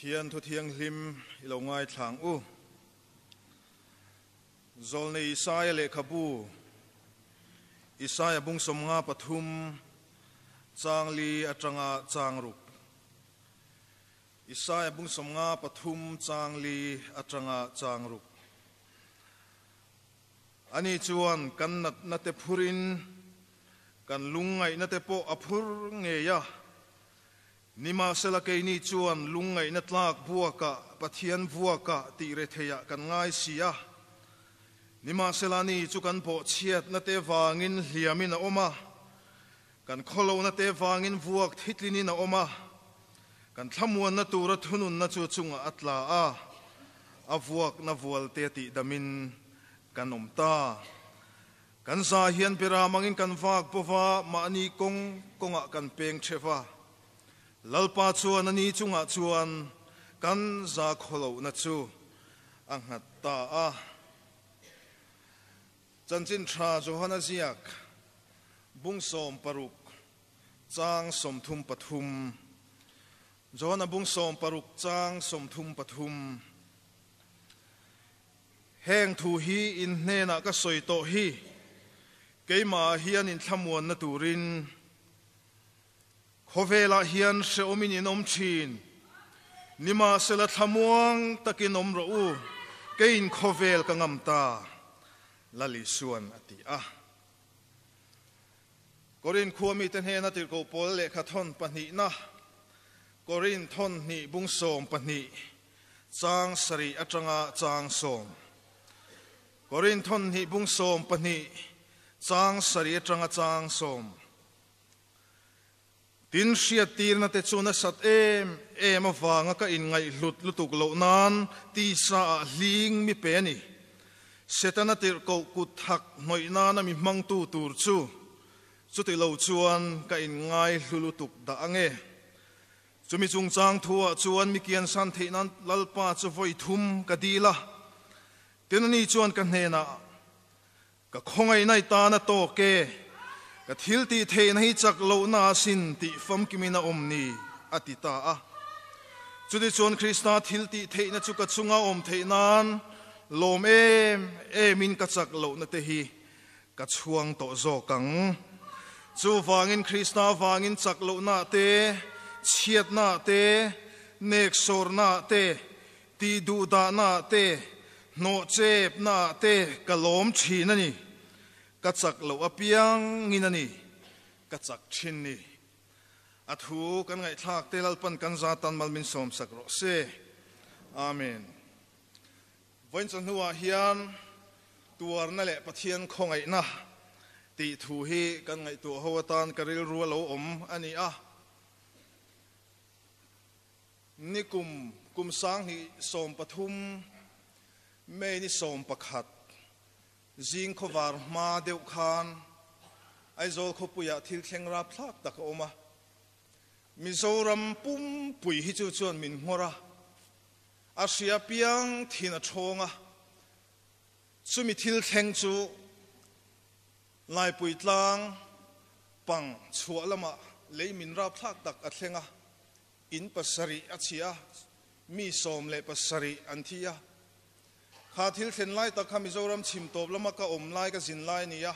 Pathian thu thianghlim i lo ngaithla ang u. Zawlnei Isaia lehkhabu, Isaia bung 53, chang li atanga chang ruk. Isaia bung 53, chang li atanga chang ruk. Ani chuan kan natna te phurin kan lungngaihna te pawh a phur ngei a. Nimahsela keini chuan lungngaihna tlak buakah Pathian vuakah tih retheiah kan ngai si a. Nimahsela ni chu kan bawhchhiatna te vangin hliamin a awm a, kan khawlohna te vangin vuak thitlinin a awm a, kan thlamuanna tura thununna chu chungah a tla a, a vuakna vualte tihdamin kan awm ta. Kan za hian beram angin kan vak bova, mahni kawng kawngah kan peng theuh a. Lalpa chuan a ni chungah chuan kan za khawlohna chu a nghat ta a. Chanchin tha Johana ziak bung 16 chang 33 Johana bung 16 chang 33. Heng thu hi in hnenah ka sawi tawh hi, keimahah hian in thlamuanna turin khawvelah hian hrehawmin in awm thin. Nimahsela thlamuang takin awm rawh u, keiin khawvel ka ngam ta, Lal Isuan a ti a. Korin khua mite hnena tirhkoh pawl lehkha thawn pahnihna, Korin thawn hnih bung 12, chang sarih atanga chang 10. Korin thawn hnih bung 12, chang sarih atanga chang 10. Tin hriat tirna te chu nasat em em avanga ka inngaihhlut lutuk loh nan tisa ah hling mi pe a ni. Setana tirhkoh kut thak hnawih nana mi hmangtu tur chu chuti lo chuan ka inngaihlu lutuk dah ange. Chumi chungchang thuah chuan mi kiansan theih nan Lalpa chu vawi thum ka dil a. Tin ani chuan ka hnenah, Ka khawngaihna i tan a tawk e, ka thil tih theihna hi chak lohna asin tih famkimin a awm ni, a ti ta a. Chutichuan Krista thil tih theihna chu ka chunga awm theih nan lawm em emin ka chak lohna te hi ka chhuang tawh zawk ang. Chuvangin Krista vangin chak lohna te, chhiatna te, neksawrna te, Tih duhdahnaah te, hnawhchepnaah te ka lawm thin a ni. Ka chak loh apiangin a ni, ka chak thin ni. A thu kan ngaihthlak te Lalpan kan za tan mal min sawmsak rawh se. Amen. Vawiin chawhnuah hian tuarna leh Pathian khawngaihna tih thu hi kan ngaihtuah ho atan ka rilru a lo awm a ni a. Nikum kum 2013 May ni 11 zing khawvar hma deuh khan Aizawl khawpuiah thil thleng rapthlak tak a awm a. Mizoram pumpui hi chu chuan min nghawr a, a hria piang thin a thawng a. Chumi thil thleng chu Laipui tlang pang chhuah lamah lei min rapthlak tak a thleng a. In pasarih a chhia a, mi 17 an thi a. Kha thil thlen lai tak kha Mizoram chhim tawp lama ka awm lai ka zin lai a ni a.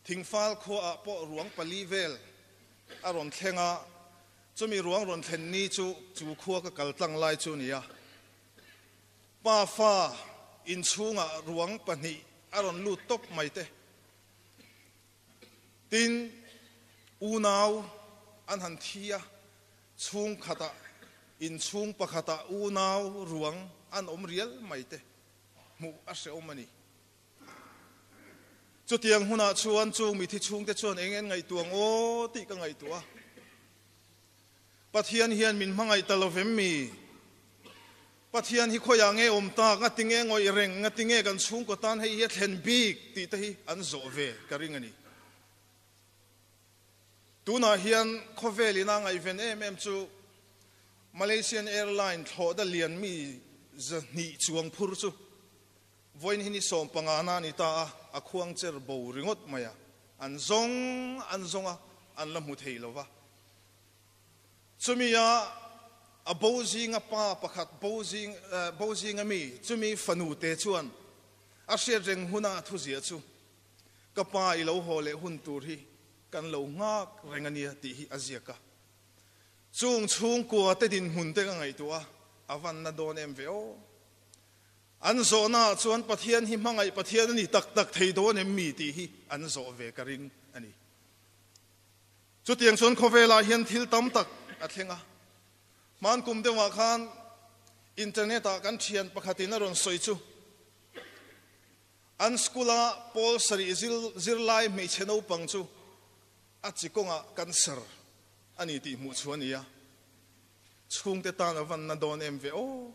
Thingfal khuaah pawh ruang pali vel a rawn thleng a, chumi ruang rawn thlen ni chu chu khua ka kal tlang lai chu a ni a. Pa fa inchhungah ruang pahnih a rawn lut tawp mai te. Tin, unau an han thi a, chhung khatah, inchhung pakhatah unau ruang an awm rial mai te hmuh a hrehawm a ni. Chutiang hunah chuan chung mithi chhungte chuan eng en ngaihtuah ang aw tih ka ngaihtuah a. Pathian hian min hmangaih ta lo vem mi? Pathian hi khawiah nge awm tak? Nga tinge ngawih reng? Nga tinge kan chhungkaw tan hei hi a thlen bik tih te hi an zawh ve ka ring a ni. Tunah hian khawvel ina ngaihven em em chu Malaysian Airline thlawhda lian mi 200 chuang phur chu vawiin hi ni 15 na a ni ta a, a khuang cher bo ringawt mai a, an zawng an zawng a, an la hmu thei lo va. Chumi a. a bo zinga pa pakhat bo zing bo zinga mi chumi fanu te chuan a hriat reng huna a thuziah chu ka pa i lo haw leh hun tur hi kan lo nghak reng a nia tih hi a ziak a. Chung chhungkua te dinhmun te ka ngaihtuah a, a van na dawn em ve aw. An zawhnaah chuan Pathian hi hmangaih Pathian a ni tak tak thei dawn em mi tih hi an zawh ve ka ring a ni. Chutiang chuan khawvelah hian thil tam tak a thleng a. Hman kum deuhah khan internet ah kan thian pakhatin a rawn sawi chu an school a pawl sarih zirlai hmeichhe naupang chu a chi kawngah cancer a ni tih hmuh chu a ni a. Chhungte tan a van na dawn em ve aw.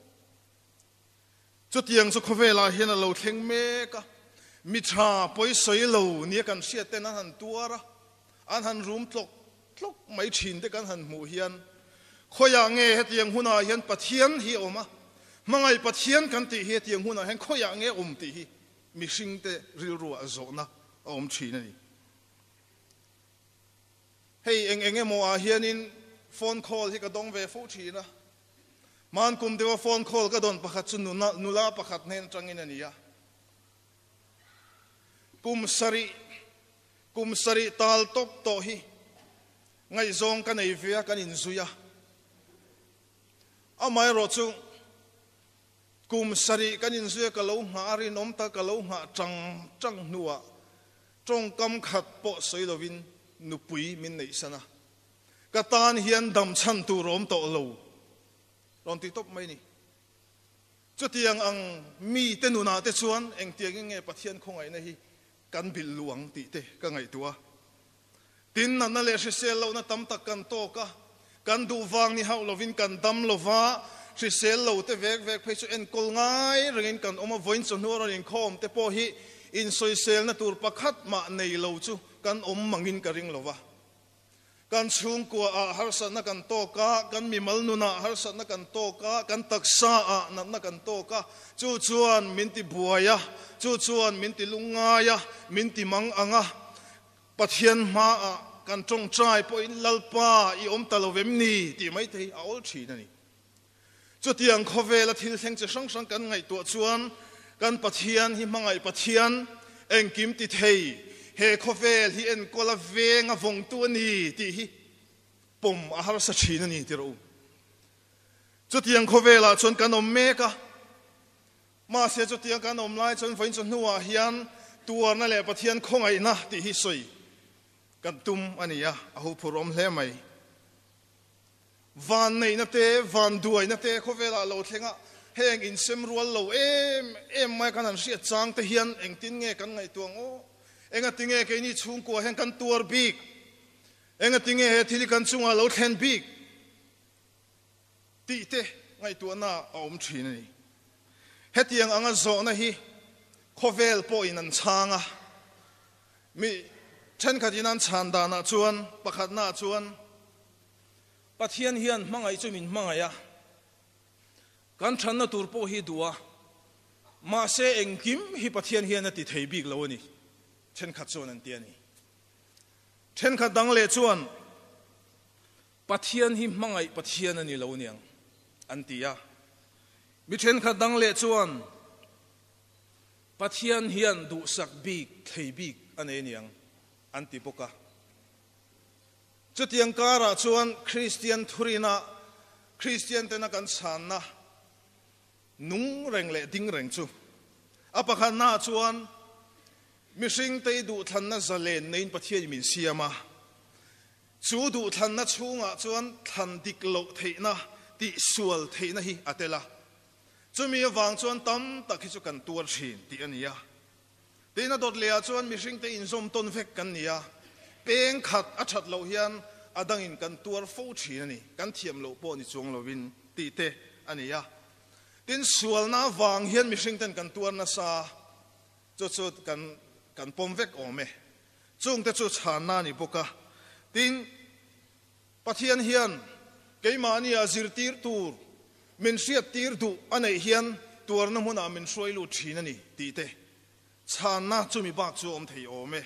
Chutiang chu khawvelah hian a lo thleng mek a, mi tha pawi sawi lo nia kan hriat ten an han tuar a, an han rum tlawk tlawk mai thin te kan han hmuh hian khawiah nge hetiang hunah hian Pathian hi a awm a, hmangaih Pathian kan tih hi hetiang hunah hian khawiah nge a awm tih hi mihringte rilruah zawhna a awm thin a ni. Hei eng eng emaw ah hianin phone call hi ka dawng ve fo thin a, Hman kum deuha phone call ka dawn pakhat chu nuna nula pakhat hnen atangin a ni a. Kum sarih kum sarih tal tawp tawh hi ngaihzawng ka nei ve a, kan inzui a. Amaherawh chu kum sarih kan inzui a, ka lo nghah a rinawm ta, ka lo nghah tang tang hnuah tawngkam khat pawh sawi lovin nupui min neihsan a. Ka tan hian dam chhan tur awm tawh lo rawn ti tawp mai ni. Chutiang ang mite nunah te chuan engtiangin nge Pathian khawngaihna hi kan bilh luh ang tih te ka ngaihtuah a. Tin, natna leh hrisel lohna tam tak kan tawk a, kan duh vang ni hauh lovin kan dam lo va, hrisel lo te vek vek phei chu enkawl ngai rengin kan awm a, vawiin chawhnu a rawn inkhawm te pawh hi insawiselna tur pakhat mah nei lo chu kan awm mangin ka ring lo va. Kan chhungkua ah harsatna kan tawk a, kan mimal nunah harsatna kan tawk a, kan taksa ah natna kan tawk a, chu chuan min ti buai a, chu chuan min ti lungngai a, min ti mang ang a. Pathian hma ah kan tawngtai pawhin Lalpa i awm ta lo vem ni tih mai te hi a awl thin a ni. Chutiang khawvela thil thleng chi hrang hrang kan ngaihtuah chuan kan Pathian hi hmangaih Pathian, engkim ti thei, he khawvel hi enkawl a veng a vawngtu a ni tih hi pawm a harsa thin a ni ti rawh u. Chutiang khawvelah chuan kan awm mek a, mahse chutiang kan awm lai chuan vawiin chu hnuah hian tuarna leh Pathian khawngaihna tih hi sawi kan tum a ni a, a huphurhawm hle mai. Vanneihna te, vanduaina te khawvelah lo thleng a, heng insem rual lo em em mai kan han hriat chang te hian engtin nge kan ngaihtuah ang aw? Engati nge keini chhungkua hian kan tuar bik? Engati nge he thil hi kan chungah lo thlen bik? tih te ngaihtuahna a awm thin a ni. Hetiang anga zawhna hi khawvel pawhin an chhang a, mi thenkhatin an chhan danah chuan pakhatnaah chuan, Pathian hian hmangaih chu min hmangaih a, kan thanna tur pawh hi duh a, mahse engkim hi Pathian hian a ti thei bik lo a ni, thenkhat chuan an ti a ni. Thenkhat dang leh chuan Pathian hi hmangaih Pathian a ni lo niang an ti a. Mi thenkhat dang leh chuan Pathian hian duhsak bik thei bik a nei niang an ti bawk a. Chutiang karah chuan Kristian thurina Kristian tena kan chhanna nung reng leh ding reng chu a pakhatnaah chuan mihringte i duhthlanna zalen neiin Pathianin min siam a, chu duhthlanna chhungah chuan thlan dik loh theihna, tihsual theihna hi a tel a. Chumi avang chuan tam tak hi chu kan tuar thin tih a ni a. Tin, a dawt lehah chuan mihringte inzawm tawn vek kan ni a, peng khat a that loh hian a dangin kan tuar fo thin a ni, kan thiam loh pawh ni chuang lovin tih te a ni a. Tin, sualna avang hian mihringten kan tuar nasa, chu chu kan kan pawm vek awm e. Chungte chu chhanna a ni bawk a. Tin, Pathian hian keimahnia zirtir tur min hriattir duh a neih hian tuarna hmunah min hruai lut thin a ni tih te chhanna chumi bak chu a awm thei awm e.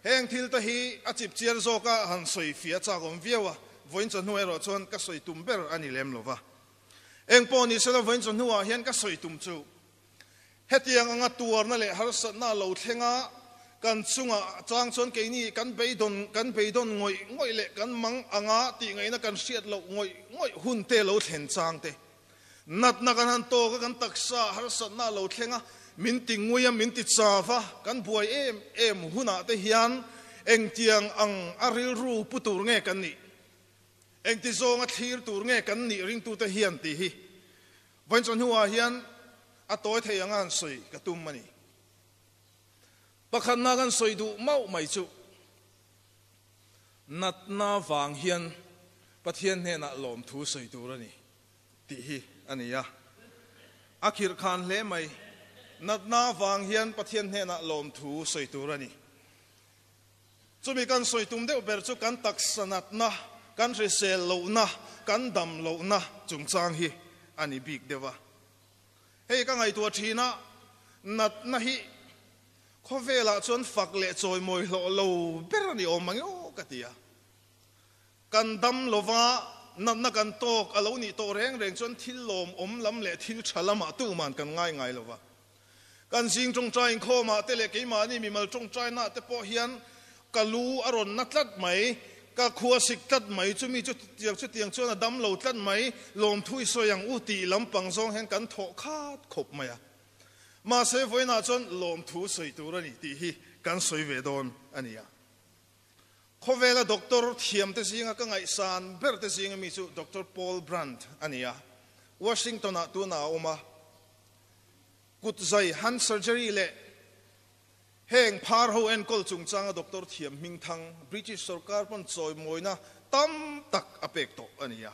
Heng thil te hi a chipchiar zawka han sawi fia chak awm viau a, Vawiin chawhnu erawh chuan ka sawi tum ber a ni lem lo va. Eng pawh ni sela vawiin chawhnuah hian ka sawi tum chu hetiang anga tuarna leh harsatna a lo thleng a, kan chungah chang chuan keini kan beidawn kan beidawn ngawih ngawih leh kan mang anga tih ngaihna kan hriat loh ngawih ngawih hun te lo thlen chang te. Natna kan han tawk a, kan taksa harsatna a lo thleng a, min ti ngui a, min ti chav a, kan buai em em hunah te hian engtiang ang a rilru pu tur nge kan nih? Engti zawnga thlir tur nge kan nih ringtute hian tih hi vawiin chawhnuah hian a tawi thei anga han sawi ka tum a ni. Pakhatna kan sawi duh mauh mai chu natna vang hian Pathian hnenah lawmthu sawi tur a ni tih hi a ni a. A khirh khan hle mai. Natna vang hian Pathian hnenah lawmthu sawi tur a ni. Chumi kan sawi tum deuh ber chu kan taksa natna, kan hrisel lohna, kan dam lohna chungchang hi a ni bik deuh a. Hei ka ngaihtuah thin a, natna hi khawvelah chuan fak leh chawimawi hlawh lo ber a ni awm ang emaw ka ti a. Kan dam lova natna kan tawk a lo nih tawh reng reng chuan thil lawmawm lam leh thil tha lamah tuman kan ngai ngai lova. Kan zing tawngtai inkhawmah te leh keimahni mimal tawngtainaah te pawh hian ka lu a rawn na tlat mai, ka khua sik tlat mai, chumi chu tiang chutiang chuan a dam lo tlat mai, lawmthu i sawi ang u tih lampang zawng hian kan thawh khat khawp mai a. Mahse vawiinah chuan lawmthu sawi tur a ni tih hi kan sawi ve dawn a ni a. Khawvela doctor thiam te zinga ka ngaihsan ber te zinga mi chu Doctor Paul Brand a ni a, Washington-ah tunah a awm a. Kut zai, hand surgery, leh heng phar ho enkawl chungchanga doctor thiam hmingthang British sorkar pawn chawimawina tam tak a pek tawh a ni a.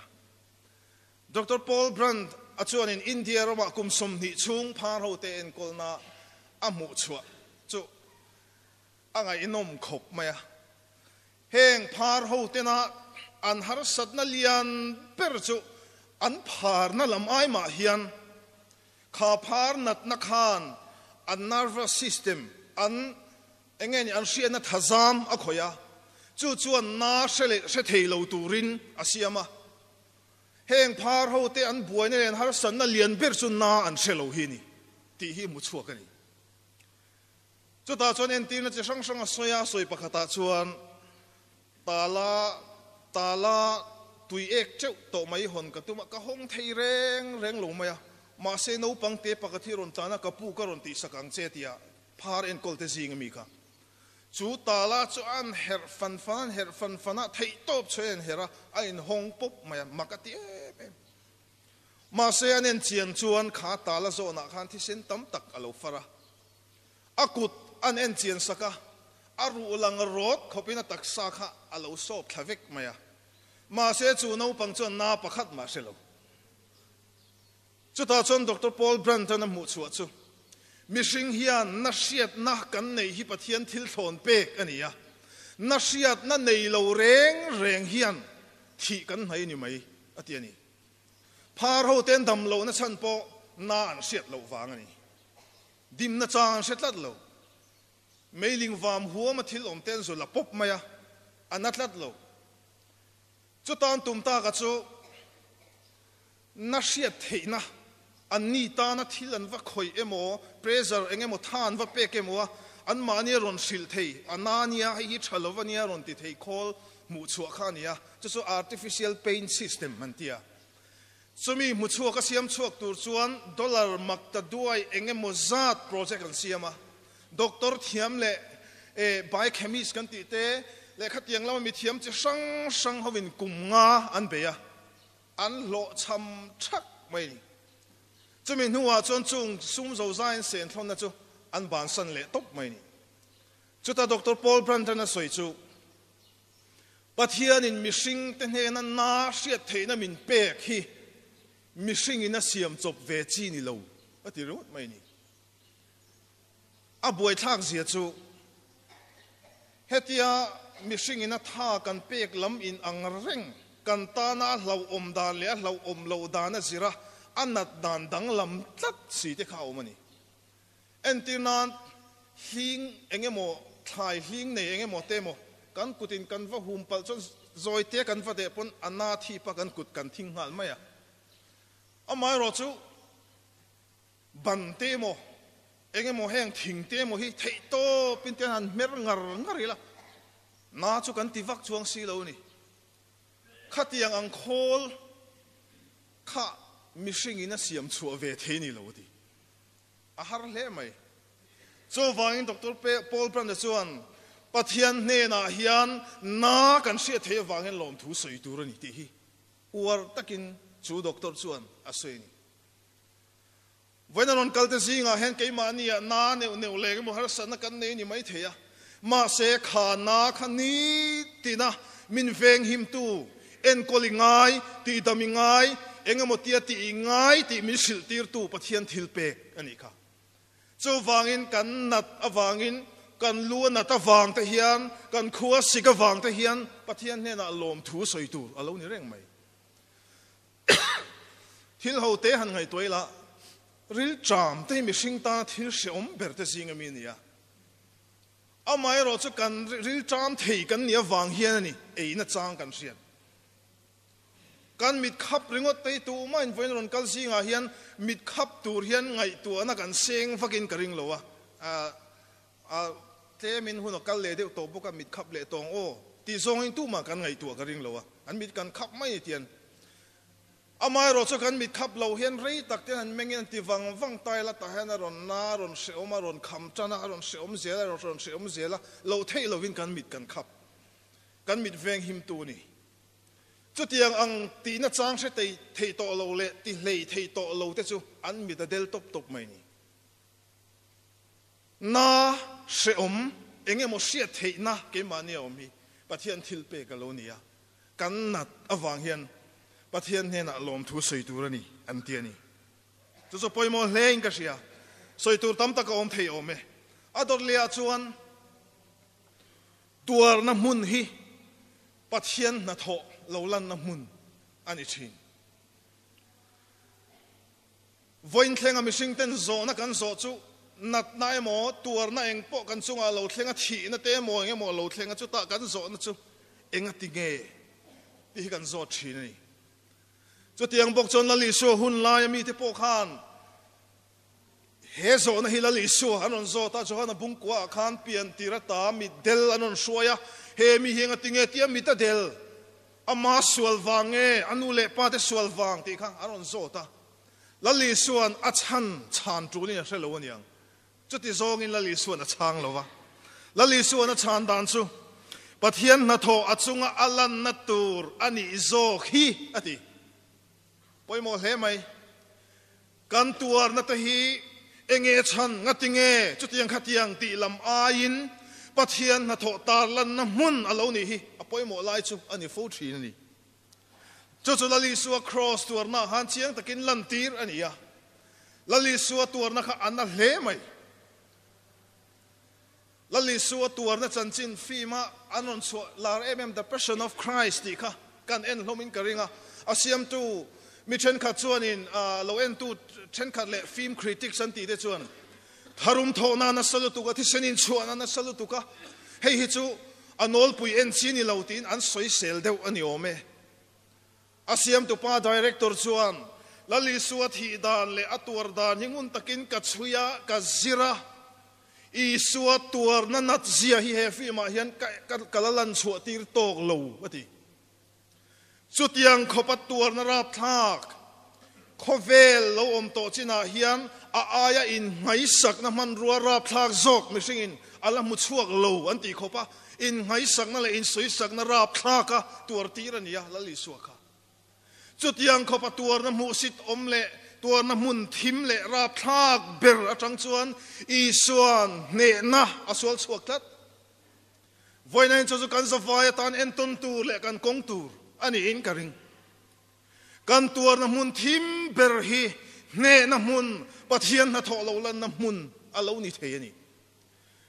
Doctor Paul Brand a chuanin India ramah kum 20 chhung phar ho te enkawlna a hmuhchhuah chu A ngaihnawm khawp mai a. Heng phar ho tena an harsatna lian ber chu an pharna lam ai mah hian kha phar natna khan an nervous system an eng nge ni an hriatna thazam a khawih a, chu chuan na hre leh hre thei lo turin a siam a. Heng phar ho te an buaina leh an harsatna lian ber chu na an hre lo hi a ni tih hi hmu chhuak a ni. Chutah chuan entirna chi hrang hrang a sawi a, sawi pakhatah chuan tala tala tui ek teuh tawh mai hawn ka tum a, ka hawng thei reng reng lo mai a, mahse naupang te pakhat hi rawn tlan a, ka pu ka rawn tihsak ang che tia phar enkawl te zing ami kha. Chu tala chu an herh fan fan an herh fan fan a, theihtawp chhuah an herh a, a inhawng pawp mai a, mak a ti em em. Mahse an enchian chuan kha tala zawnah khan thisen tam tak a lo far a. A kut an enchian sak a, a ruh lang rawt khawpin a taksa kha a lo sawp thla vek mai a. Mahse chu naupang chuan na pakhat mah hre lo. Chutah chuan Doctor Paul Brand-a'n a hmuh chhuah chu, Mihring hian na hriatna kan neih hi Pathian thil thlawn pek a ni a, na hriatna nei lo reng reng hian thih kan hnai ni mai, a ti a ni. Phar ho ten dam lohna chhan pawh na an hriat loh vang a ni. Dimna chang an hre tlat lo. Meiling vam huam a thil awm te an zul a pawp mai a, a na tlat lo. Chutan tum taka chu na hriat theihna, an ni tana thil an va khawih emaw, pressure eng emaw tha an va pek emaw a, anmahni a rawn hrilh thei, a na nia, hei hi tha lo a nia rawn ti thei khawl hmuh chhuah kha a ni a, chu chu artificial pain system an ti a. Chumi hmu chhuak a siam chhuak tur chuan dollar mak ta duai eng emaw zat project an siam a. Doctor thiam leh biochemist kan tih te leh khatiang lama mithiam chi hrang hrang hovin kum nga an bei a, an hlawhchham thak mai a ni. Chumi hnuah chuan chung sum zozaiin senthlawnna chu an bansan leh tawp mai a ni. Chuta Doctor Paul Brunton a sawi chu, Pathianin mihringte hnena na hriat theihna min pek hi mihringin a siam chawp ve chi ni lo a ti ringawt mai a ni. A buaithlak zia chu hetia mihringin a tha kan pek lam in ang reng kan tana a hlauhawm dan leh a hlauhawm loh dan a zir a, a nat dan danglam tlat si te kha a awm a ni. Entir nan hling eng emaw, thlai hling nei eng emaw te emaw kan kutin kan va hum palh chuan Zawite kan va deh pawn a na thip a kan kut kan thing nghal mai a. Amaherawh chu ban te emaw eng emaw heng thing te emaw hi theih tawp in te han hmer ngar ngar ila na chu kan ti vak chuang si lo a ni. Khatiang ang khawl kha mihring in a siam chhuah ve thei ni lo a ti. A har hle mai. Chuvangin Doctor Paul Brand-a chuan Pathian hnenah hian na kan hriat theih avangin lawmthu sawi tur a ni tih hi uar takin chu doctor chuan a sawi a ni. Vawiin a rawn kalte zingah hian keimahniah na neuh neuh leh emaw harsatna kan nei a ni maithei a, mahse kha na kha nitina min venghimtu, enkawl i ngai, tihdam i ngai, eng emaw tia tih i ngai tih min hrilhtirtu Pathian thilpek a nih kha. Chuvangin kan nat avangin, kan lu a nat avang te hian, kan khua sik avang te hian Pathian hnenah lawmthu sawi tur a lo ni reng mai. Thil ho te han ngaihtuah ila, rilṭam te hi mihring tana thil hrehawm ber te zing ami a ni a. Amaherawh chu kan rilṭam thei kan nih avang hian a ni eina chang kan hriat. Kan mit khap ringawt te hi tumah in vawiin rawn kal zingah hian mit khap tur hian ngaihtuahna kan seng vakin ka ring lo a, tlemin hun a kal leh deuh tawh bawk a, mit khap leh tawng aw tih zawngin tumah kan ngaihtuah ka ring lo a, an mit kan khap mai ni tian. Amaherawh chu kan mit khap lo hian rei tak ten an mengin an ti vang vang ta ila tah hian a rawn na, a rawn hrehawm a, a rawn kham tan a, a rawn hrehawm zel a, a rawn hrehawm zel a, loh theih lovin kan mit kan khap. Kan mit veng himtu a ni. Chutiang ang tihna chang hre thei tawh lo leh ti hlei thei tawh lo te chu an mit a del tawp tawp mai ni. Na hrehawm eng emaw hriat theihna keimahni a awm hi Pathian thil pek a lo ni a, kan nat avang hian Pathian hnenah lawmthu sawi tur a ni an ti a ni. Chu chu pawimawh hlein ka hria. Sawi tur tam tak a awm thei awm e. A dawt lehah chuan tuarna hmun hi Pathian hnathawh lo lanna hmun a ni thin. Vawiin thlenga mihring ten zawhna kan zawh chu natna emaw, tuarna eng pawh kan chungah lo thleng a, thihna te emaw eng emaw lo thleng a, chutah kan zawhna chu enga ti nge tih hi kan zawt thin a ni. Chutiang bawk chuan Lal Isua hun laia mite pawh khan he zawhna hi Lal Isua an rawn zawt a, Johana bungkuaah khan pian tir ata mitdel an rawn hruai a, he mi hi enga ti nge tia mit a del? Ama sual vang nge a nu leh pa te sual vang tih kha an rawn zawt a. Lal Isua'n a chhan chhan tulin a hre lo aniang. Chuti zawngin Lal Isua'n a chhang lo va. Lal Isua'n a chhan dan chu, Pathian hnathawh a chunga a lanna tur a nih zawk hi a ti. Pawimawh hle mai. Kan tuarna te hi enge chhan ngati nge chutiang khatiang tih lam aiin Pathian hnathawh tarlanna hmun a lo nih hi a pawimawh lai chu a ni fo thin a ni. Chu chu Lal Isua kraws tuarna ah khan chiang takin lantir a ni a. Lal Isua tuarna kha a na hle mai. Lal Isua tuarna chanchin film a an rawn chhuah lar em em The Passion of Christ tih kha kan en hlawmin ka ring a. A siamtu mi thenkhat chuanin lo entu thenkhat leh film critics an tih te chuan tharum thawhna nasa lutuk a, thisen inchhuahna nasa lutuk a, hei hi chu a nawlpui en chi ni lo tiin an sawisel deuh a ni awm e. A siamtupa director chuan, Lal Isua thih dan leh a tuar dan hi ngun takin ka chhui a, ka zir a. Isua tuarna nat zia hi he film ah hian ka la lan chhuah tir tawk lo, a ti. Chutiang khawpa tuarna rapthlak khawvel lo awm tawh chinah hian a aia innghaisakna hmanrua rapthlak zawk mihringin a la hmu chhuak lo an tih khawpa innghaisakna leh insawisakna rapthlaka tuar tir a ni a, Lal Isua kha. Chutiang khawpa tuarna hmuhsit awm leh tuarna hmun thim leh rapthlak ber atang chuan Isua'n hnehna a sual chhuak tlat. Vawiin chu chu kan zavai atan entawn tur leh kan kawng tur a niin ka ring. Kan tuarna hmun thim ber hi hnehna hmun, Pathian hnathawh lo lanna hmun a lo ni thei a ni.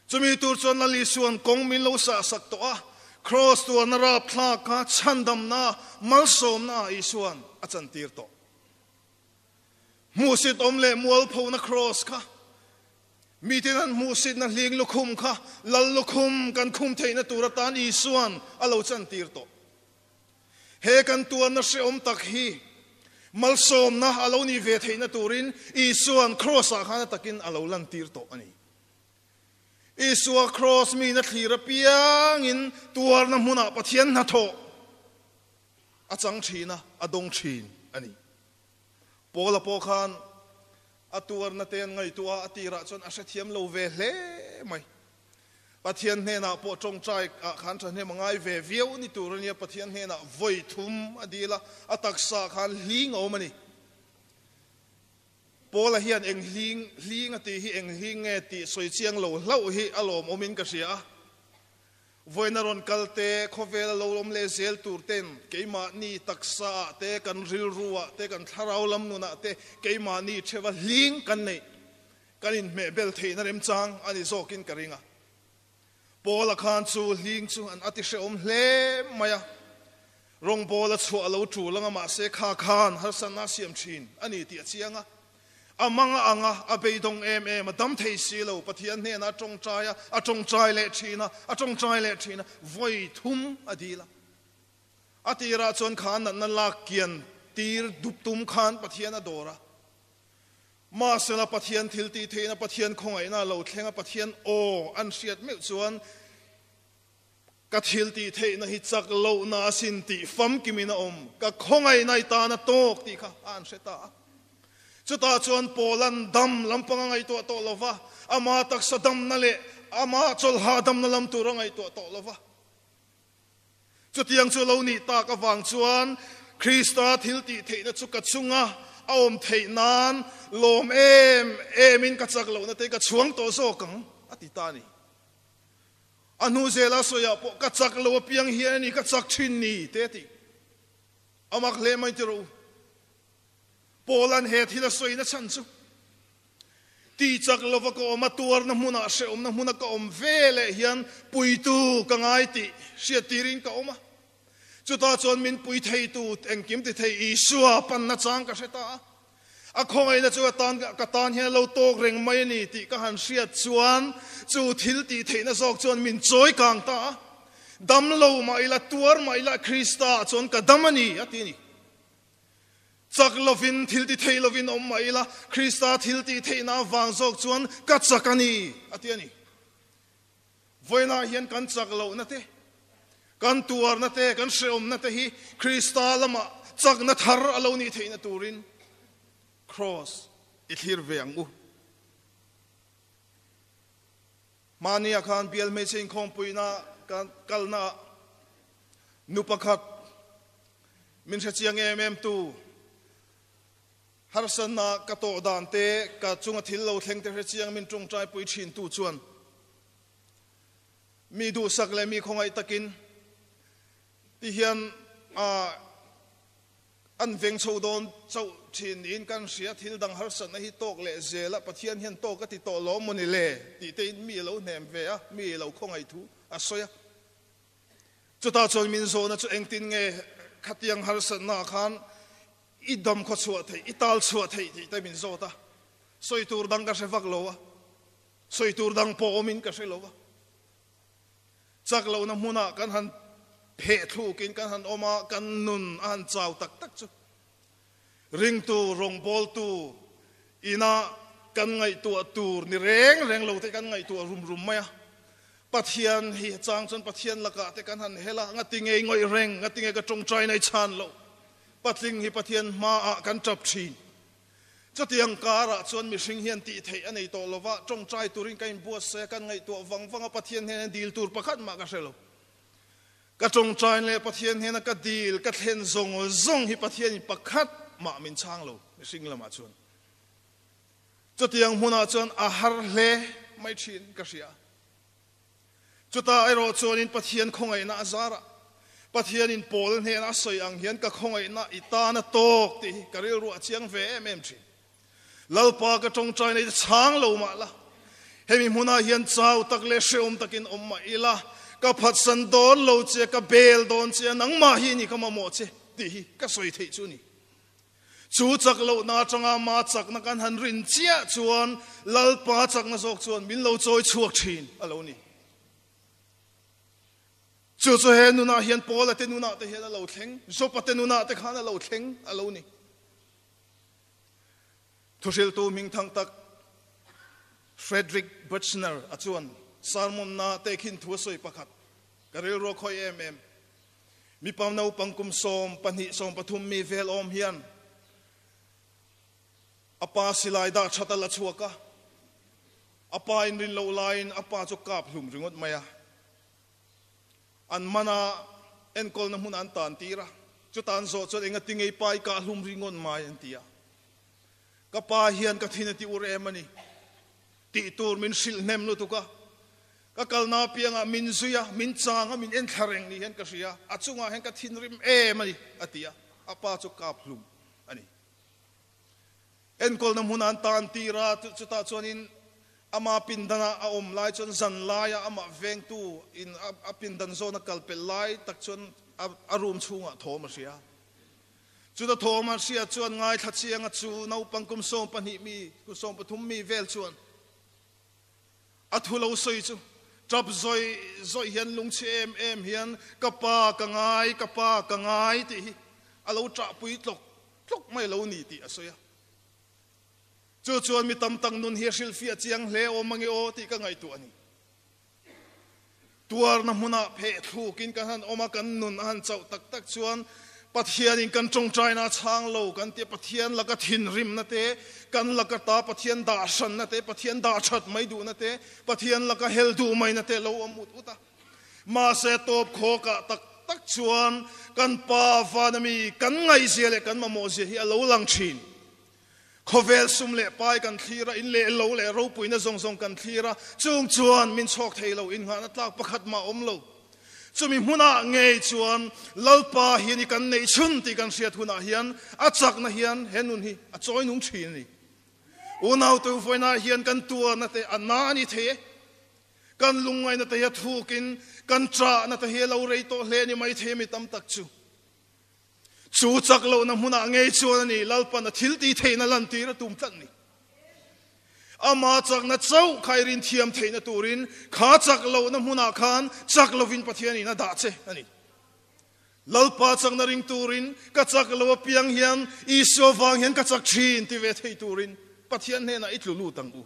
Chumi tur chuan Lal Isua'n kawng min lo sahsak tawh a, Kraws tuarna rapthlak kha chhandamna, malsawmna Isua'n a chantir tawh. Hmuhsit awm leh mualphona Kraws kha, miten an hmuhsitna hling lukhum kha Lal lukhum kan khum theihna tur atan Isua'n a lo chantir tawh. He kan tuarna hrehawm tak hi malsawmna a lo nih ve theihna turin Isua'n Kraws-ah khan a takin a lo lantir tawh a ni. Isua Kraws mina thlir apiangin tuarna hmunah Pathian hnathawh a chang thin a, a dawng thin a ni. Paula pawh khan a tuarna te an ngaihtuah a, a tirah chuan a hrethiam lo ve hle mai. Pathian hnenah pawh tawngtai ah khan thahnem a ngai ve viau ni tur a nia, Pathian hnenah vawi thum a dil a, a taksa ah khan hling a awm a ni. Paula hian eng hling, hling a tih hi eng hling nge tih sawi chiang lo hlauh hi a lawmawm in ka hria a. Vawiin a rawn kal te, khawvel a lo awm leh zel tur ten keimahni taksa ah te, kan rilru ah te, kan thlarau lam nun ah te keimahni theuha hling kan neih Kan inhmeh bel theihna remchang a ni zawkin ka ring a. Paula khan chu hling chu an a ti hrehawm hle mai a, rawngbawl a chhuah a lo tul anga mahse kha khan harsatna a siam thin a ni tih a chiang a. A mang a ang a, a beidawng em em a, dam thei si lo, Pathian hnenah a tawngtai a, a tawngtai leh thin a, a tawngtai leh thin a, vawi thum a dil a. A tirah chuan kha natna lak kian tir dup tum khan Pathian a dawr a. Mahsela Pathian thil tih theihna, Pathian khawngaihna a lo thleng a, Pathian aw an hriat meuh chuan ka thil tih theihna hi chak lohna asin tih famkimin a awm, ka khawngaihna i tan a tawk tih kha a an hre ta a. Chutah chuan Paula'n dam lampang a ngaihtuah tawh lo va, ama taksa damna leh ama chawlha damna lam tur a ngaihtuah tawh lo va. Chutiang chu lo nih tak avang chuan Krista thil tih theihna chu ka chunga a awm theih nan lawm em emin ka chak lohna te ka chhuang tawh zawk ang, a ti ta a ni. A hnu zela sawiah pawh ka chak lo apiang hian a ni ka chak thin ni te a ti. A mak hle mai ti rawh u. Paula'n he thil a sawina chhan chu Ti chak lova ka awm a, tuarna hmunah hrehawmna hmuna ka awm ve leh hian puitu ka ngai tih hriattirin ka awm a. Chutah chuan min pui theitu engkim ti thei Isua panna chang ka hre ta a. A khawngaihna chu ka tan hian a lo tawk reng mai a ni tih ka han hriat chuan chu thil tih theihna zawk chuan min chawi kang ta a. Dam lo mah ila, tuar mah ila Krista ah chuan ka dam a ni, a ti a ni. Chak lovin, thil ti thei lovin awm mah ila, Krista thil tih theihna avang zawk chuan ka chak a ni, a ti a ni. Vawiinah hian kan chak lohna te, kan tuarna te, kan hrehawmna te hi Krista lamah chakna thar a lo nih theihna turin Kraws i thlir ve ang u. Hmania khan bial hmeichhe inkhawmpuina kalnaah nu pakhat min hrechiang em em tu harsatna ka tawh dan te, ka chunga thil lo thleng te hrechiang min tawngtaipui thin tu chuan mi duhsak leh mi khawngaih takin ti hian An veng chho dawn chauh thin niin kan hria, thil dang harsatna hi tawk leh zel a, Pathian hian tawk a ti tawh lawm maw ni le tih tein mi a lo hnem ve a, mi a lo khawngaih thu a sawi a. Chutah chuan min zawhna chu engtin nge khatiang harsatna ah khan i dam khaw chhuah theih, i tal chhuah theih tih te min zawt a, sawi tur dang ka hre vak lo a, sawi tur dang pawh awmin ka hre lo a. Chak lohna hmunah kan han pheh thlukin kan han awm a, kan nun a han chau tak tak chu ringtu, rawngbawltu ina kan ngaihtuah tur ni reng reng lo te kan ngaihtuah rum rum mai a. Pathian hi chang chuan Pathian lakah te kan han hel a, ngati ngei ngawih reng, ngati nge ka tawngtai na i chhan loh. Patling hi Pathian hmaah kan tap thin. Chutiang karah chuan mihring hian tih theih a nei tawh lo va, tawngtai turin ka inbuatsaih a, kan ngaihtuah vang vang a, Pathian hnena dil tur pakhat mah ka hre lo. Ka tawngtai leh Pathian hnena ka dil, ka thlen zawng zawng hi Pathianin pakhat mah min chhang lo mihring lamah chuan. Chutiang hmunah chuan a har hle mai thin ka hria. Chutah erawh chuanin Pathian khawngaihna a zar a, Pathianin Paul hnena a sawi ang hian ka khawngaihna i tan a tawk tih hi ka rilru a chiang ve em em thin. Lalpa ka tawngtaina i chhang lo mah la, hemi hmunah hian chau tak leh hrehawm takin awm mah ila, ka phatsan dawn lo che, ka bel dawn che a, nangmah hi ni ka mamawh che tih hi ka sawi theih chu a ni. Chu chak lohna atanga ma chakna kan han rin chiah chuan Lalpa chakna zawk chuan min lo chawi chhuak thin a lo ni. Chu chu he nunah hian Paula te nunah te hian a lo thleng, Jopa te nunah te khan a lo thleng a lo ni. Thuhriltu hmingthang tak Frederick Buechner a chuan sermon na tehkhin thu a sawi pakhat, Ka rilru a khawih em em. Mipa naupang kum 12, 13 mi vel awm hian a pa silai dah that a la chhuak a, a pa inrin loh laiin a pa chu kap hlum ringawt mai a. An man a, enkawlna hmun an tan tir a, chuta an zawh chuan engati ngei pa i kah hlum ringawt mai an ti a. Ka pa hian ka thin a ti ur em a ni tih tur min hrilh hnem lutuk a, ka kalna apiangah min zui a, min chang a, min enthla reng ni hian ka hria, a chungah hian ka thinrim em a ni a ti a, a pa chu kap hlum a ni. Enkawlna hmun an tan tir a, chutah chuanin ama pindana a awm lai chuan zan laia amah vengtu in a pindan zawn a kal pelh lai tak chuan a room chhungah thawm a hria. Chuta thawm a hria chuan ngaithla chianga chu naupang kum 12 mi, kum 13 mi vel chuan a thu lo sawi chu tap zawih zawih hian lungchhi em em hian ka pa ka ngai, ka pa ka ngai tih hi a lo ṭahpui tlawk tlawk mai lo ni tih a sawi a. Chu chuan mi tam tak nun hi a hrilhfiah chiang hle awm ange aw tih ka ngaihtuah a ni. Tuarna hmunah pheh thlukin kan han awm a, kan nun a han chauh tak tak chuan Pathianin kan tawngtaina a chhang lo kan tia, Pathian laka thinrimna te, kan laka ta Pathian dah hranna te, Pathian dah that mai duhna te, Pathian laka hel duh maina te lo awm ut ut a. Mahse tawp khawkah tak tak chuan kan Pa vana mi kan ngaihzia leh kan mamawhzia hi a lo lang thin. Khawvel sum leh pai kan thlir a, in leh lo leh ropuina zawng zawng kan thlir a, chung chuan min chhawk thei lo, innghahna tlak pakhat mah awm lo. Chumi hmunah ngei chuan Lalpa hian i kan neih chhun tih kan hriat hunah hian a chakna hian he nun hi a chawi nung thin a ni. Unau teuvawiinah hian kan tuarna te a na a ni thei e. Kan lungngaihna te hi a thukin kan chahna te hi a lo rei tawh hle a ni maithei a mi tam tak chu. Chu chak lohna hmunah ngei chuan a ni Lalpan a thil tih theihna lantir a tum tlat ni. Ama chakna chauh kha i rin thiam theihna turin kha chak lohna hmunah khan chak lovin Pathianin a dah che a ni. Lalpa chakna ring turin ka chak lo apiang hian Isua vang hian ka chak thin ti ve thei turin Pathian hnenah i tlu lut ang u.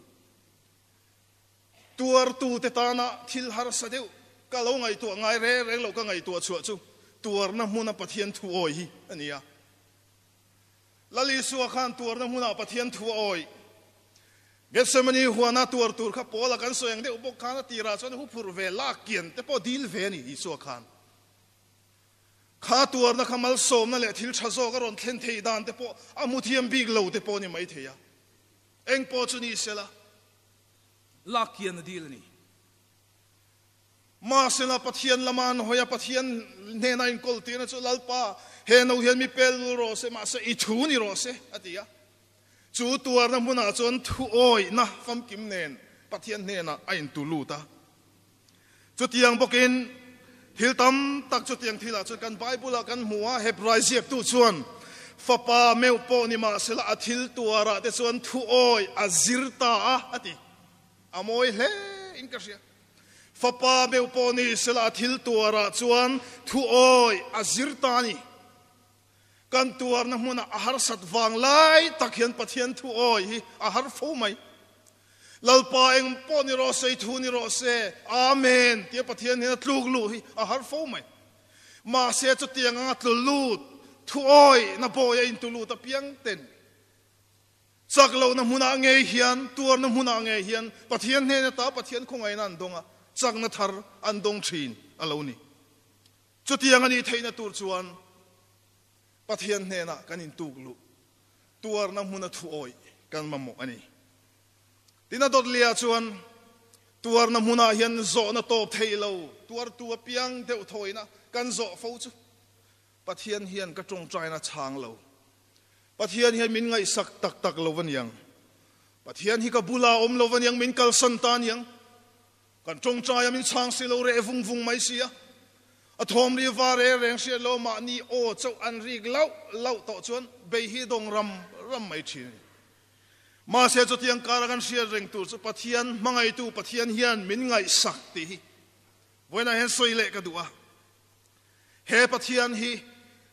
Tuartute tana thil harsa deuh ka lo ngaihtuah ngai reng reng loh ka ngaihtuah chhuah chu tuarna hmuna Pathian thu awi hi a ni a. Lal Isua khan tuarna hmunah Pathian thu a awi. Gethsemane huana tuar tur kha Paula kan sawi ang deuh bawk khan a tirah chuan hu phurh ve lak kian te pawh dil ve a ni Isua khan. Kha tuarna kha malsawmna leh thil tha zawk a rawn thlen theih dan te pawh a hmu thiam bik lo te pawh a ni maithei a. Eng pawh chu ni sela. Lak hian a dil a ni. Mahsela Pathian lama an hawi a, Pathian hnena inkawl tirna chu Lalpa, he no hian mi pel lul rawh se, mahse i thu ni rawh se, a ti a. Chu tuarna hmunah chuan thu awihna famkim nen Pathian hnenah a intu lut a. Chutiang bawkin thil tam tak chutiang thilah chuan kan Bible-ah kan hmu a, Hebrai ziaktu chuan fapa meuh pawh ni mahsela a thil tuarah te chuan thu awi a zir ta a, a ti. A mawi hle in ka hria. Fapa meuh pawh ni sela a thil tuarah chuan thu awi a zir ta a ni. Kan tuarna hmunah a harsat vang lai tak hian Pathian thu awi hi a har fo mai. Lalpa eng pawh ni rawh se, i thu ni rawh se, Amen tia Pathian hian a tluk luh hi a har fo mai. Mahse chutiang anga tlu lut, thu awi na bawi a intu lut apiang ten chak lohna hmunah ngei hian, tuarna hmunah ngei hian Pathian hnen ata Pathian khawngaihna an dawng a, chakna thar an dawng thin a lo ni. Chutiang a nih theihna tur chuan Pathian hnenah kan intuk luh, tuarna hmuna thu awih kan mamawh a ni. Tin, a dawt lehah chuan tuarna hmunah hian zawhna tawp thei lo, tuartu apiang deuh thawina kan zawh fo chu Pathian hian ka tawngtaina chhang lo. Pathian hian min ngaihsak tak tak lo aniang. Pathian hi ka bula awm lo aniang, min kalsan ta aniang. Kan tawngtai a min chhang si lo reh vung vung mai si a, a thawm ri va reng reng hriat lo mahni aw chauh an rik lauh lauh tawh chuan bei hi dawng ram ram mai thin a ni. Mahse chutiang kara kan hriat reng tur chu Pathian hmangaitu Pathian hian min ngaihsak tih hi vawiinah hian sawi leh ka duh a. He Pathian hi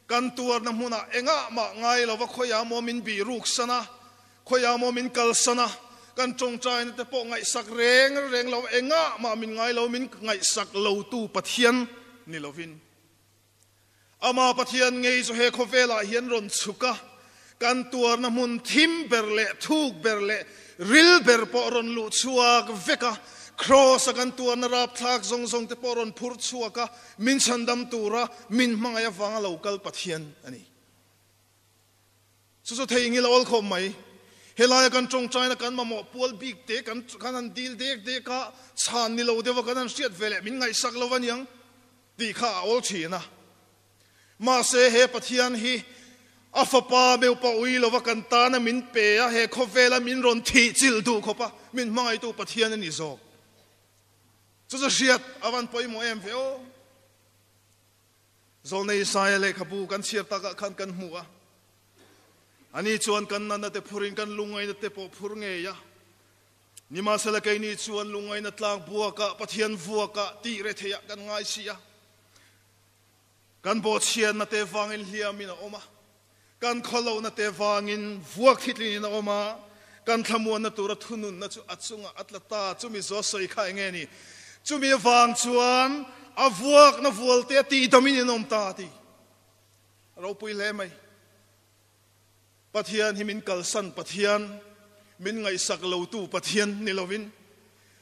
kan tuarna hmunah engah mah ngai lova khawiah maw min bih ruksan a, khawiah maw min kalsan a, kan tawngtaina te pawh ngaihsak reng reng lo, engah mah min ngai lo, min ngaihsak lotu Pathian ni lovin. Ama Pathian ngei chu he khawvelah hian rawn chhuk a, kan tuarna hmun thim ber leh thuk ber leh ril ber pawh rawn luh chhuak vek a, Kraws-a kan tuarna rapthlak zawng zawng te pawh rawn phur chhuak a, min chhandam tura min hmangaih avanga lo kal Pathian a ni. Chu chu thei ngil a awl khawp mai. Helaia kan tawngtaina kan mamawh pual bik te kan kan han dil dek dek a, chhan ni lo deuha kan han hriat ve leh min ngaihsak lo aniang tih kha a awl thin a. Mahse he Pathian hi a fapa meupa ui lova kan tana min pe a, he khawvela min rawn thih chilh duh khawp a, min hmangaihtu Pathian a ni zawk. Chu chu hriat a van pawimawh em ve aw. Zawlnei Isaia lehkhabu kan chhiar takah khan kan hmu a, ani chuan kan nana te phurin kan lungngaihna te pawh phur ngei a. Nimahsela keini chuan lungngaihna tlak buakah Pathian vuakah tih retheiah kan ngai si a. Kan bawhchhiatna te vangin hliamin a awm a, kan khawlohna te vangin vuak thitlinin a awm a, kan thlamuanna tura thununna chu a chungah a tla ta. Chumi zaw sawi kha eng nge ni? Chumi avang chuan a vuakna vualte a tihdamin in awm ta a ti. A ropui hle mai. Pathian hi min kalsan Pathian, min ngaihsak lotu Pathian ni lovin,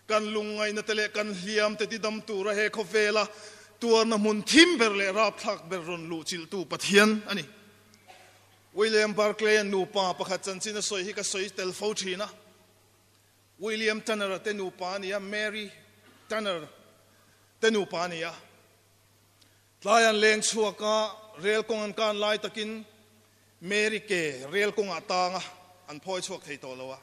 kan lungngaihna te leh kan hliam te tidam tura he khawvela tuarna hmun thim ber leh rapthlak ber rawn luhchilhtu Pathian a ni. William Barclay-a nupa pakhat chanchin a sawi hi ka sawi tel fo thin a. William Tanner-a te nupa a ni a, Mary Tanner te nupa a ni a. Tlai an leng chhuak a, rel kawng an kan lai takin Mary ke rel kawngah tang a, an phawi chhuak thei tawh lo a.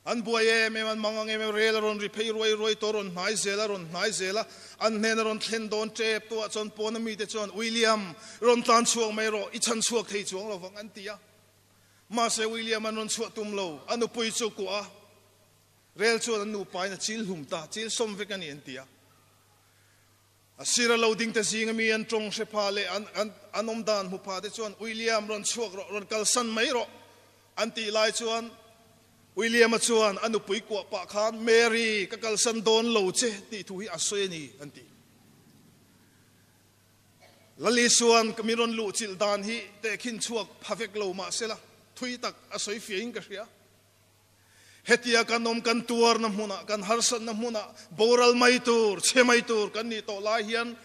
An buai em em, an mang ang em em, rel a rawn ri phei ruai ruai tawh, a rawn hnai zel a, rawn hnai zel a, an hnen a rawn thlen dawn tep tawh ah chuan pawn a mite chuan, William, rawn tlan chhuak mai rawh, i chhan chhuak thei chuang lo vang, an ti a. Mahse William an rawn chhuah tum lo, a nupui chu kuah a, rel chuan an nupain a chil hlum ta, chil sawm vek a ni, an ti a. A sira lo dingte zinga mi an tawng hre pha leh an an awm dan hmu pha te chuan William rawn chhuak rawh, rawn kalsan mai rawh an tih lai chuan William-a chuan a nupui kuah pah khan Mary ka kalsan dawn lo che tih thu hi a sawi a ni an ti. Lali chuan ka mi rawn luh chilh dan hi tehkhin chhuak pha vek lo mahsela thui tak a sawi fiahin ka hria. Hetia kan awm kan tuarna hmunah, kan harsatna hmunah boral mai tur, chhe mai tur kan nih tawh lai hian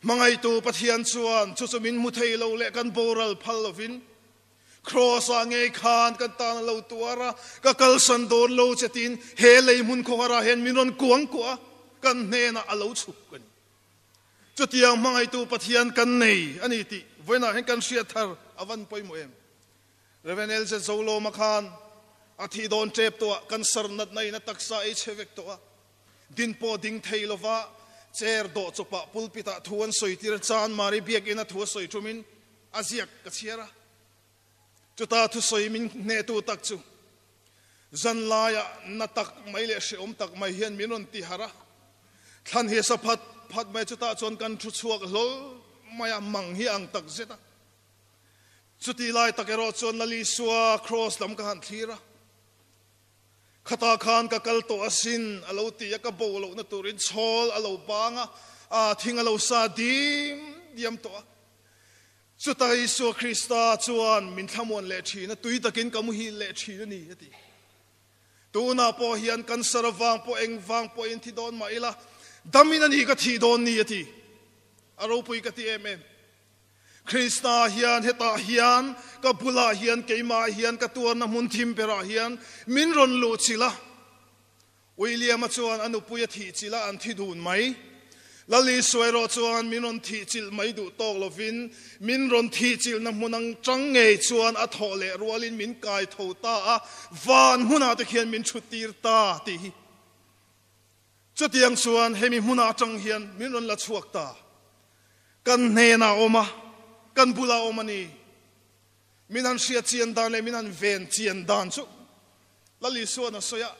hmangaihtu Pathian chuan chu chu min hmu thei lo leh kan boral phal lovin Kraws-ah ngei khan kan tan a lo tuar a, ka kalsan dawn lo che tiin he lei hmun khawharah hian min rawn kuang kuah a, kan hnenah a lo chhuk a ni. Chutiang hmangaihtu Pathian kan nei a ni tih vawiinah hian kan hriat thar a van pawimawh em? Rev. LZ Zolawma khan a thih dawn tep tawh a, cancer natna in a taksa ei chhe vek tawh a, din pawh ding thei lova chair dawh chawpah pulpit ah thu an sawi tir chan Mari biakinn a thu a sawi thumin a ziak ka chhiar a. Chuta thusawi min hnehtu tak chu zanlaiah na tak mai leh hrehawm tak mai hian min rawn ti harh a, thlan hi sa phat phat mai chutah chuan kan thu chhuak hlawl mai a, mang hi ang tak zet a. Chuti lai tak erawh chuan Lal Isua Kraws lam ka han thlir a, Khatah khan ka kal tawh asin a lo ti a, ka bo lohna turin chhawl a lo bang a, a thing a lo sa dim diam tawh a. Chutah Isua Krista chuan min thlamuan leh thin a, tui takin ka muhil leh thin a ni, a ti. Tunah pawh hian cancer avang pawh eng vang pawhin thi dawn mah ila, damin a ni ka thih dawn ni, a ti. A ropui ka ti em em. Krista hian hetah hian ka bulah hian keimah hian ka tuarna hmun thim berah hian min rawn luh chilh a. William-a chuan a nupui a thih chilh a, an thi dun mai. Lali Suairaw chuan min rawn thih chilh mai duh tawk lovin min rawn thih chilhna hmun ang tang ngei chuan a thawh leh rualin min kai tho ta a, van hmunah te khian min thut tir ta tih hi. Chutiang chuan hemi hmunah atang hian min rawn la chhuak ta. Kan hnenah a awm a, kan bulah a awm a ni. Min han hriat chian dan leh min han ven chian dan chu Lal Isua'n a sawi a,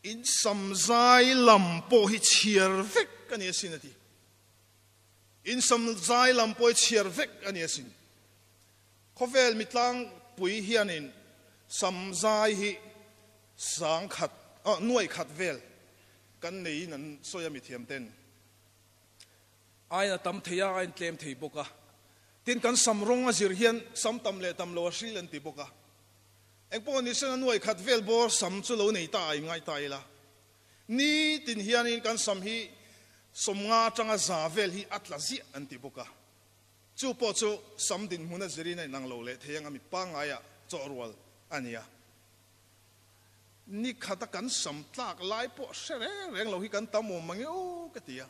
In samzai lam pawh hi chhiar vek a ni asin a ti. In sam zai lam pawh i chhiar vek a ni asin. Khawvel mitlangpui hianin sam zai hi sangkhat, nuaih khat vel kan neiin an sawi a mithiam ten. Ain a tam thei a, ain tlem thei bawk a. Tin, kan sam rawng a zir hian sam tam leh tam lo a hril an ti bawk a. Engpawh ni sen a nuaih khat vel bawr sam chu lo nei ta a ingai ta ila. Ni tin hianin kan sam hi sawmnga atanga za vel hi a tla ziah an ti bawk a. Chu pawh chu sam dinhmun a zirin a inang lo leh thei ang a mi pangaiah chawh rual a ni a. Ni khata kan sam tlak lai pawh hre reng reng lo hi kan tam awm mange aw ka ti a.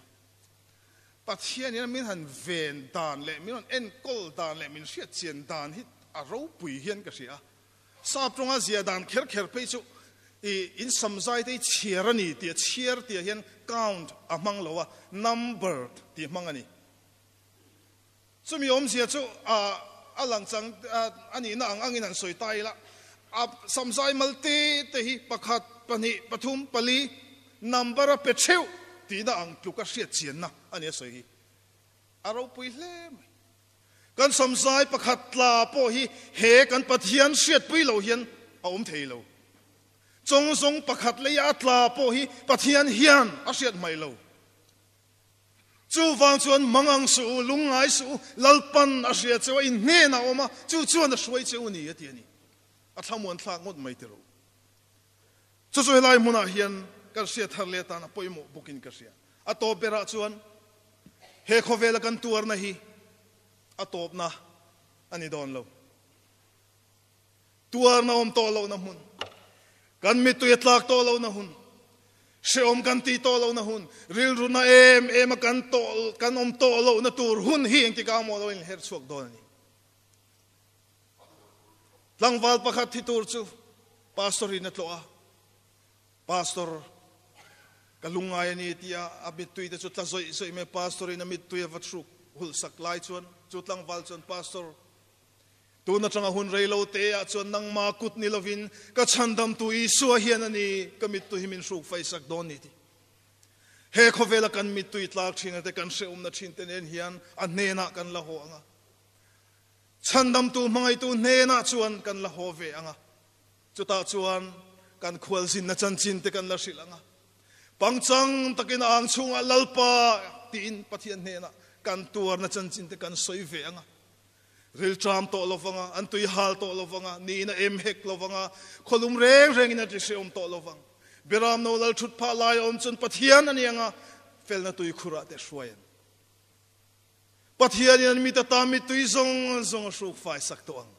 Pathianin min han ven dan leh min rawn enkawl dan leh min hriat chian dan hi a ropui hian ka hria a. Sap tawnga zia dan kher kher phei chu i in sam zai te hi chhiar a ni tih a chhiar tih ah hian count a hmang lo a, numbered tih hmang a ni. Chumi awmzia chu a lang chang a nihna ang angin han sawi ta ila, a samzai mal te te hi pakhat, pahnih, pathum, pali number a pe theuh tihna ang tluk a hriat chianna a ni a sawi hi. A ropui hle mai. Kan samzai pakhat tla pawh hi he kan Pathian hriatpui lo hian a awm thei lo. Chawngzawng pakhat leia a tla pawh hi Pathian hian a hriat hmaih lo. Chuvang chuan mangang suh u, lungngai suh u, Lalpan a hria cheu a, in hnenah a awm a, chu chuan a hruai cheu ni, a ti a ni. A thlamuan thlak ngawt mai tiro. Chu chu helai hmunah hian kan hriat thar leh atan a pawimawh bawkin ka hria. A tawp berah chuan he khawvela kan tuarna hi a tawpna a ni dawn lo. Tuarna awm tawh lohna hmun, kan mittui a tlak tawh lohna hun, hrehawm kan tih tawh lohna hun, rilru na em em a kan tawh kan awm tawh lohna tur hun hi engtikah maw lo inher chhuak dawn a ni. Tlangval pakhat thi tur chu pastor in a tlawh a, Pastor, ka lungngai a ni tia a mittui te chu tla zawih zawih mai, pastor in a mittui a va thruk hulh sak lai chuan chu tlangval chuan pastor, Tun atanga hun rei lo te ah chuan nangma kut ni lovin ka chhandamtu Isua hian a ni ka mittui hi min hruk faisak dawn ni ti. He khawvela kan mittui tlak thin ate kan hrehawmna thin te nen hian a hnenah kan la haw ang a. Chhandamtu hmangaihtu hnenah chuan kan la haw ve ang a. Chutah chuan kan khualzinna chanchin te kan la hrilh ang a. Pangchang takin a ang chhungah Lalpa tiin Pathian hnenah kan tuarna chanchin te kan sawi ve ang a. Rilṭam tawh lo vanga, an tui hal tawh lo vanga, niin a em hek lo vanga, khawlum reng rengin a tihrehawm tawh lo vang. Biram no lal ṭhut phah lai a awm chuan Pathian a ni anga, felna tui khurah te hruai an. Pathianin an mit ata mittui zawng zawng a hruk fai sak tawh ang.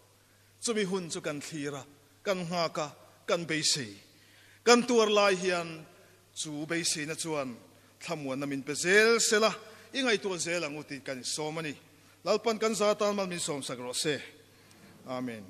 Chumi hun chu kan thlir a, kan nghak a, kan beisei. Kan tuar lai hian chu beiseina chuan thlamuanna min pe zel sela, i ngaihtuah zel ang u tih kan insawm a ni. Lalpan kan za tan mal min sawmsak rawh se. Amen.